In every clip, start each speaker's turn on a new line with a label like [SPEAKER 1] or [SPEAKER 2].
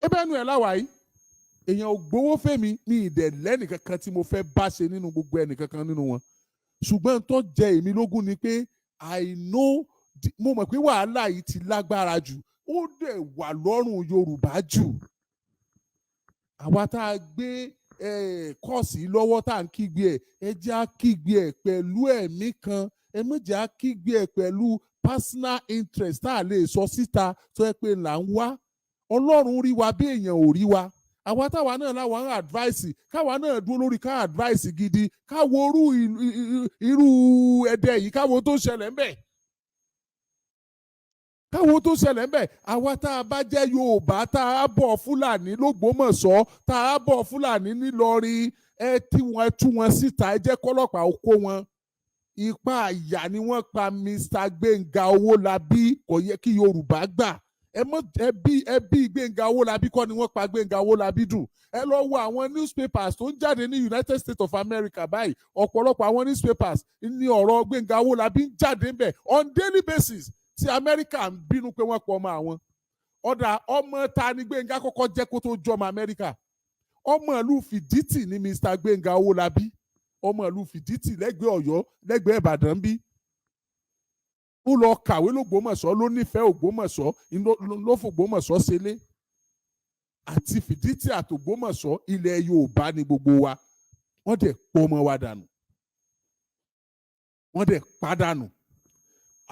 [SPEAKER 1] Ebe ẹnu ẹ̀ láwàá yìí, èèyàn ò gbowó fèmí ní ìdẹ̀ lẹ́nìkankan tí mo fẹ́ bá ṣe nínú gbogbo ẹnìkankan nínú wọn. Ṣùgbọ́n tó jẹ èmi lógún ni pé I know, mo mọ̀ pé wàhálà yìí ti lágbára jù, ó dẹ̀ wà lọ́rùn Yorùbá jù. Àwa tá a gbé cause lọ́wọ́, tá à ń kígbe ẹ̀, ẹ jẹ́ á kígbe ẹ̀ pẹ̀lú ẹ̀mí kan. Ẹ má jẹ́ á kígbe ẹ̀ pẹ̀lú personal interest tá a lè sọ síta tó yẹ pé là ń wá. Ọlọ́run rí wa bí èèyàn ò rí wa. Àwa táwa náà láwa ń advice, káwa náà dúró lórí ká advice gidi, káwo irú ẹdẹ yìí, káwo tó ṣẹlẹ̀ ńbẹ̀, káwo tó ṣẹlẹ̀ ńbẹ̀. Àwa tá a bá jẹ́ Yorùbá, tá a bọ̀ Fúlàní lÓgbómọ̀ṣọ́, tá a bọ̀ Fúlàní nílọrin, ẹ tí wọn tú wọn síta, ẹ jẹ́ kọ́lọ́pàá ó kó wọn. Ipa àyà ni wọ́n pa Mr. Gbénga Owólabí. Kò yẹ kí Yorùbá gbà. Ẹ mọ ẹbí ẹbí Gbénga Owólabí kọ́ ni wọ́n pa Gbénga Owólabí dùn. Ẹ lọ wo àwọn newspapers tó ń jáde ní United States of America báyìí. Ọ̀pọ̀lọpọ̀ àwọn newspapers ní ọ̀rọ̀ Gbénga Owólabí ń jáde ń bẹ̀ on daily basis, tí Amẹ́ríkà ń bínú pé wọ́n pọ̀ ọmọ àwọn. Ọ̀dà, ọmọ ta ni Gbénga kọ́kọ́ jẹ́ kó tó jọmọ Amẹ́ríkà? Ọmọ ìlú Fìdítì ní Mr. Gbénga Owólabí, ọmọ ìlú Fìdítì lẹ́gbẹ̀ẹ́ Ọ̀yọ́, lẹ́gbẹ̀ẹ́ Ìbàdàn bí. Ó lọ kàwé lÓgbómọ̀ṣọ́, ló nífẹ̀ẹ́ Ògbómọ̀ṣọ́, ló fÒgbómọ̀ṣọ́ ṣẹlẹ̀. Àti Fìdítì àtÒgbómọ̀ṣọ́, ilẹ̀ Yorùbá ni gbogbo wa. Wọ́n dẹ̀ pọ̀ ọmọ wa dànù, wọ́n dẹ̀ pàdánù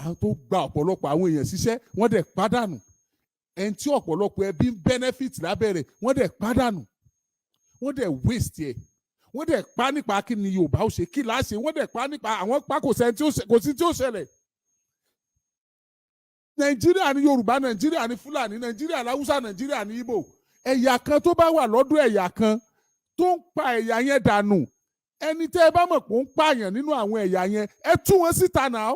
[SPEAKER 1] àwọn tó gba ọ̀pọ̀lọpọ̀ àwọn èèyàn ṣiṣẹ́, wọ́n dẹ̀ pàdánù ẹni tí ọ̀pọ̀lọpọ̀ ẹbí ń benefit lábẹ́rẹ̀, wọ́n dẹ̀ pàdánù, wọ́n dẹ̀ waste ẹ̀, wọ́n dẹ̀ pa nípa kí ni Yorùbá ó ṣe, kí láá ṣe. Wọ́n dẹ̀ pa nípa àwọn pa, kò sẹ́ni tí ó ṣe, kò sí tí ó ṣẹlẹ̀. Nàìjíríà ní Yorùbá, Nàìjíríà ní Fúlàní, Nàìjíríà láwùsá, Nàìjíríà ní Ìgbò. Ẹ̀yà kan tó bá wà lọ́dọ̀ ẹ̀yà kan tó ń pa ẹ̀yà yẹn dànù, ẹni tẹ́ ẹ bá mọ̀ pé ó ń pààyàn nínú àwọn ẹ̀yà yẹn, ẹ tú wọn síta náà.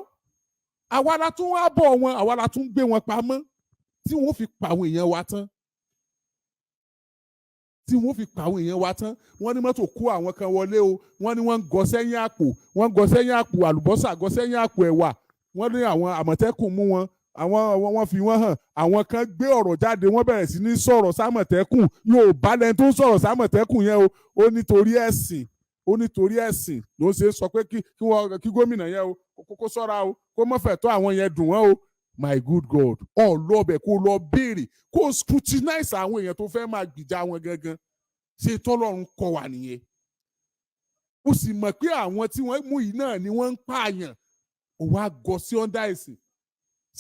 [SPEAKER 1] Àwa la tún wá bọ̀ wọn, àwa la tún gbé wọn pamọ́ tí wọ́n fi pa àwọn èèyàn wa tán, tí wọ́n fi pa àwọn èèyàn wa tán. Wọ́n ní mọ́tò kó àwọn kan wọlé o. Wọ́n ní wọ́n ń gọ sẹ́yìn àpò, wọ́n ń gọ sẹ́yìn àpò àlùbọ́sà, gọ sẹ́yìn àpò ẹ̀wà. Wọ́n ní àwọn Àmọ̀tẹ́kùn mú wọn, àwọn wọ́n fi wọ́n hàn. Àwọn kan gbé ọ̀rọ̀ jáde, wọ́n bẹ̀rẹ̀ sí ní sọ̀rọ̀ sámọ̀tẹ́kùn. Yóò bá lẹni tó ń sọ̀rọ̀ sámọ̀tẹ́kùn yẹn o. Ó nítorí ẹ̀sìn, ó nítorí ẹ̀sìn ló ń ṣe sọ pé kí wọ́n kí gómìnà yẹn o kó ṣọ́ra o, kó má fẹ́ tó àwọn yẹn dùn wọ́n o. My good God, ọ̀ lọ́bẹ̀ kó lọ béèrè, kó scrutinize àwọn èèyàn tó fẹ́ máa gbìjà wọn gangan. Ṣe tọ́lọ́run kọ wà nìyẹn? Ó sì mọ̀ pé àwọn tí wọ́n mú yìí náà ni wọ́n ń pààyàn. Ó wá gọ sí under ẹ̀sìn.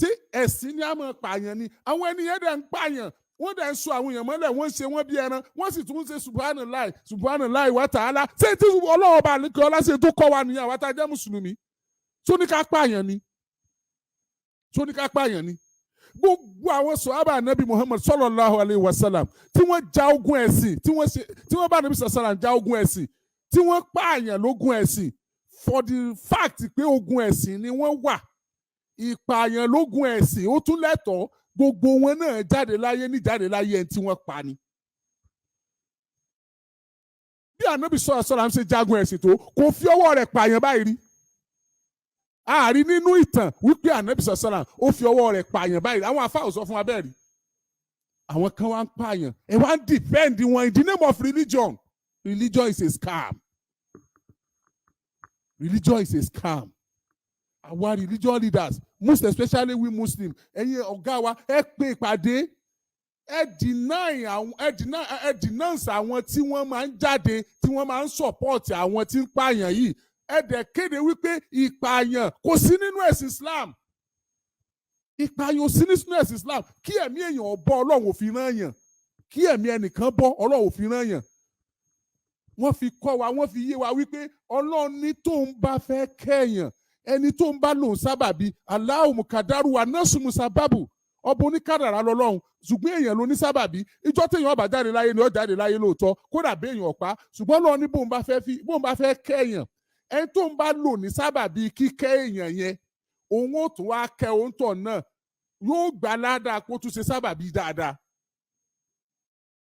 [SPEAKER 1] Ṣé ẹ̀sìn ni a máa pààyàn ni? Àwọn ènìyàn dẹ̀ ń pààyàn, wọ́n dẹ̀ ń sọ àwọn èèyàn mọ́lẹ̀, wọ́n ń ṣe wọ́n bí ẹran, wọ́n sì tún ń ṣe subhanallah, subhanallah wa ta'ala. Ṣé tí Ọlọ́wọ́ bá ní kí ọlá ṣe tó kọ́ wa nìyẹn? Àwa tá a jẹ́ mùsùlùmí, tó ní ká pààyàn ni? Tó ní ká pààyàn ni? Gbogbo àwọn sọ̀hábà Anabi Muhammad sallallahu alayhi wa sallam tí wọ́n ja ogun ẹ̀sìn, tí wọ́n ṣe, tí wọ́n bá Anabi sallam ja ogun ẹ̀sìn, tí wọ́n pààyàn lógun ẹ̀sìn, for the fact pé ogun ẹ̀sìn ni wọ́n wà, ìpààyàn lógun ẹ̀sìn ó tún lẹ́tọ̀ọ́, gbogbo wọn náà jáde láyé ní jáde láyé ẹni tí wọ́n pa ni. Bí Anabi sallallahu alayhi wa sallam ṣe jagun ẹ̀sìn tó, kò fi ọwọ́ rẹ̀ pààyàn báyìí rí. Ààrí nínú ìtàn wípé Anabi sọ̀sọ̀rà ó fi ọwọ́ rẹ̀ pààyàn báyìí. Àwọn afáà sọ fún wa bẹ́ẹ̀ rí. Àwọn kan wá ń pààyàn, ẹ wá ń defend wọn in the name of religion. Religion is a scam. Religion is a scam. Our religion leaders, most especially we Muslim, ẹ̀yin ọ̀gá wa, ẹ pè ìpàdé, ẹ deny àwọn, ẹ deny, ẹ denounce àwọn tí wọ́n máa ń jáde, tí wọ́n máa ń support àwọn tí ń pààyàn yìí. Ẹ dẹ̀ kéde wípé ìpààyàn kò sí nínú ẹ̀sìn Islam. Ìpààyàn ò sí nínú ẹ̀sìn Islam. Kí ẹ̀mí èèyàn bọ́, Ọlọ́run ò fi rán yàn. Kí ẹ̀mí ẹnìkan bọ́, Ọlọ́run ò fi rán yàn. Wọ́n fi kọ́ wa, wọ́n fi yé wa wípé Ọlọ́run ní tóun bá fẹ́ kẹ́yàn, ẹni tó ń bá lòun sábàbí, Allahu mukadaru wa nọ́ọ̀sù musababu. Ọba oníkádàrá lọ́lọ́run, ṣùgbọ́n èèyàn ló ní sábàbí. Ìjọ téèyàn ọba jáde láyé ni ó jáde láyé lóòótọ́, kódà béèyàn ọ̀pá. Ṣùgbọ́n lọ́ọ́ ní bóun bá fẹ́ kẹ́yàn, ẹni tó ń bá lò ní sábàbí kíkẹ́ èèyàn yẹn, òun ó tún wá kẹ́ òǹtọ̀ náà, yóò gbà ládàá kó tún ṣe sábàbí dáadáa.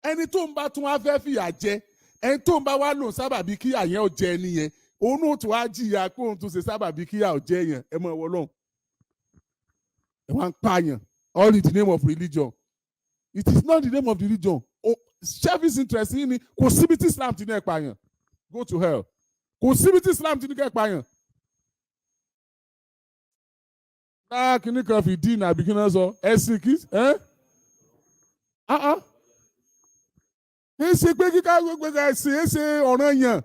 [SPEAKER 1] Ẹni tó ń bá tún wá fẹ́ fìyà jẹ, ẹni tó ń bá wá lò sábàbí kíyà yẹn ó jẹ ẹni yẹn, òun náà tún wá jìyà pé òun tún ṣe sábàbí kíyà ó jẹ yẹn. Ẹ mọ̀ ẹ wọ lọ́hùn, ẹ wá ń pààyàn all in the name of religion. It is not the name of the religion. Selfish interest yín ni. Kò síbi tí Islam ti ní ẹ pààyàn. Go to hell. Kò síbi tí Islam ti ní kẹ́ pààyàn. Náà kìíní kan fi dín àbí kí náà sọ ẹ̀sìn kí ẹ́ ah kì í ṣe pé kíká gbogbo ẹ̀sìn ẹ̀ ṣe ọ̀ràn yàn,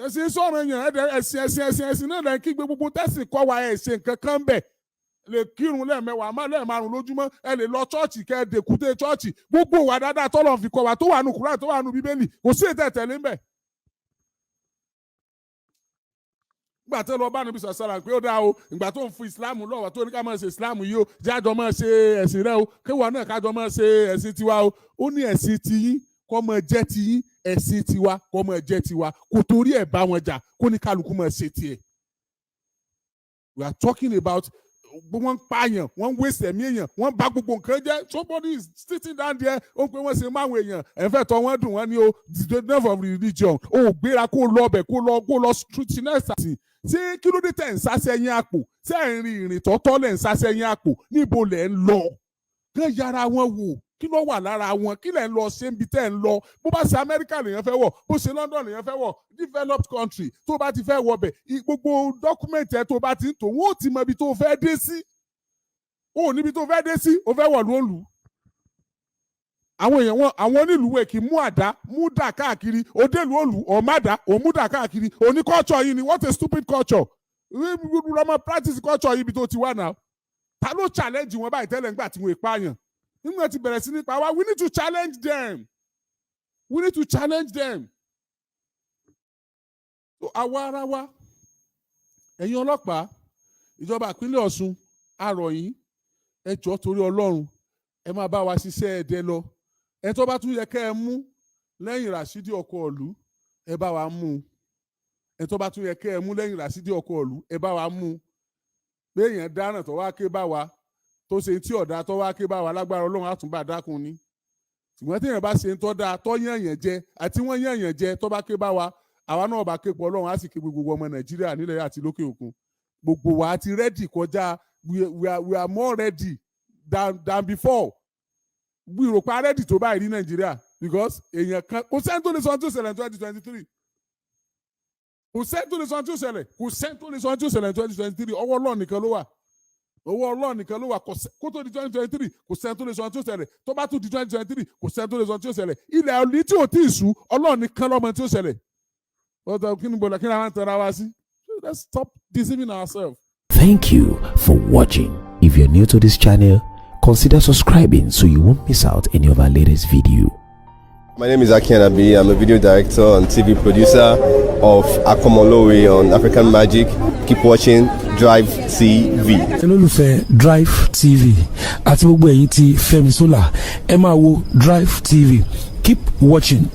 [SPEAKER 1] ẹ̀sìn sọ̀rọ̀ yàn, ẹ̀sìn ẹ̀sìn ẹ̀sìn ẹ̀sìn náà lẹ́yìn kí gbogbo tẹ̀sìn kọ́ wa. Ẹ̀ ṣe nǹkan kan bẹ̀ lè kírun lẹ́ẹ̀mẹ́wàá má lẹ́ẹ̀márùn lójúmọ́. Ẹ lè lọ church, kẹ́ ẹ dèkúté church. Gbogbo wa dáadáa tọ́lọ̀ fi kọ́ wa, tó wà nù Kúránì, tó wà nù Bíbélì, kò sí ètò ẹ̀tẹ̀lé ńbẹ̀. Ìgbà tó lọ bá níbi sàṣàrà pé ó dáa o, ìgbà tó ń fún Islam lọ́wọ́, tó ní ká máa ṣe Islam yìí o, jájọ máa ṣe ẹ̀sìn rẹ o, kéwàá náà kájọ máa ṣe ẹ̀sìn tiwa o. Ó ní ẹ̀sìn tiyín kó máa jẹ́ tiyín, ẹ̀sìn tiwa kó máa jẹ́ tiwa. Kò torí ẹ̀ bá wọn jà, kó ní kálukú máa ṣe tiẹ̀. We are talking about wọ́n ń pààyàn, wọ́n ń wéṣẹ̀ ẹ̀mí èèyàn, wọ́n ń bà gbogbo nǹkan jẹ́. Somebody is sitting down there, ó ń pè wọ́n ṣe máwọn èèyàn ẹ̀fẹ́ tọ́ wọ́n dùn wọ́n ní o. The name of religion, ó gbéra kó lọ ọbẹ̀, kó lọ scrutinize àti ṣé kí ló dé tẹ̀ ń sá sẹ́yìn àpò? Ṣé ẹ̀ ń rin ìrìn tọ́tọ́ lẹ̀ ń sá sẹ́yìn àpò? Níbo lẹ̀ ń lọ? Kán yára wọn wò, kí ló wà lára wọn? Kí lẹ̀ ń lọ ṣé níbi tẹ́ ń lọ? Bó bá ṣe Amẹ́ríkà lèèyàn fẹ́ wọ̀, bó ṣe London lèèyàn fẹ́ wọ̀, developed country, tó bá ti fẹ́ wọ̀ bẹ̀, gbogbo document ẹ̀ tó bá ti ń tò, wọ́n ó ti mọ ibi tó fẹ́ dé sí. Ó níbi tó fẹ́ dé sí, ó fẹ́ wọ̀ lóòlù. Àwọn èèyàn wọn, àwọn onílùú kì í mú àdá mú dà káàkiri. Òdèlú òlù ọ̀mádà òmúdà káàkiri. Oní culture yìí ni. What a stupid culture! Lọ́mọ practice culture yìí ibi tó ti wà náà. Ta ló challenge wọn báyìí tẹ́lẹ̀ nígbà tí wọ́n pààyàn? Nígbà tí bẹ̀rẹ̀ sí ní pa wá, we need to challenge them, we need to challenge them. So àwa ara wa, ẹ̀yin ọlọ́pàá, ìjọba ìpínlẹ̀ Ọ̀ṣun, a rọ̀ yín, ẹ jọ̀ọ́, torí Ọlọ́run, ẹ máa bá wa ṣiṣẹ́ ẹ̀dẹ lọ. Ẹ tó bá tún yẹ kẹ́ ẹ mú lẹ́yìn Ràṣídì ọkọ̀ ọ̀lú, ẹ bá wa mú un. Ẹ tó bá tún yẹ kẹ́ ẹ mú lẹ́yìn Ràṣídì ọkọ̀ ọ̀lú, ẹ bá wa mú un. Pé èèyàn dáràn tó wá ké bá wa, tó ṣe tí ọ̀dà tó wá ké bá wa, lágbára Ọlọ́run, àtúnbà dákun ni. Ṣùgbọ́n téèyàn bá ṣe ń tọ́ da, tọ́ yàn yàn jẹ àti wọ́n yàn yàn jẹ, tó bá ké bá wa, àwa náà bá ké pọ̀ Ọlọ́run, á sì ké gbogbo ọmọ Nàìjíríà nílẹ̀ àti lókè òkun. Gbogbo wa ti ready kọjá. We are more ready than before. We rò pa ready tó báyìí ní Nàìjíríà, because èèyàn kan, kò sẹ́ni tó lè sọ ohun tó ṣẹlẹ̀ ní 2023. Kò sẹ́ni tó lè sọ ohun tó ṣẹlẹ̀, kò sẹ́ni tó lè sọ ohun tó ṣẹlẹ̀ ní 2023. Ọwọ́ Ọlọ́run nìkan ló wà, ọwọ́ Ọlọ́run nìkan ló wà. Kó tó di 2023, kò sẹ́ni tó lè sọ ohun tó ṣẹlẹ̀. Tó bá tún di 2023, kò sẹ́ni tó lè sọ ohun tó ṣẹlẹ̀. Ilẹ̀ òní tí ò tí ì sú, Ọlọ́run nìkan ló mọ tí ó ṣẹlẹ̀. Ọ̀tọ̀ kí ni bọ̀dọ̀ kí ni àwọn tẹ̀ra wa sí? Let's stop deceiving ourselves.
[SPEAKER 2] Thank you for watching. If you're new to this channel, consider subscribing so you won't miss out any of our latest video.
[SPEAKER 3] My name is Aki Anabi. I'm a video director and TV producer of Akomolowe on African Magic. Keep watching Drive TV.
[SPEAKER 4] Olólùfẹ́ Drive TV àti gbogbo ẹ̀yin tí Fẹ́mi Sola, ẹ máa wo Drive TV. Keep watching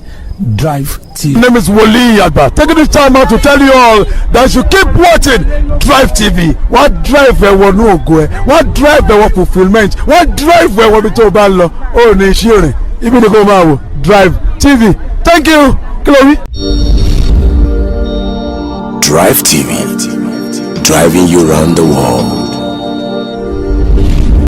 [SPEAKER 4] Drive TV.
[SPEAKER 5] My name is Wole Agba. Taking this time out to tell you all that you keep watching Drive TV. Wọ́n drive ẹ wọnú ògo ẹ, wọ́n drive ẹ wọ fulfilment, wọ́n drive ẹ wọ ibi tó o bá ń lọ. Ó ní iṣẹ́ rìn, ibi ni kò máa wò Drive TV. Thank you. Kí ló wí?
[SPEAKER 2] Drive TV, driving you round the world.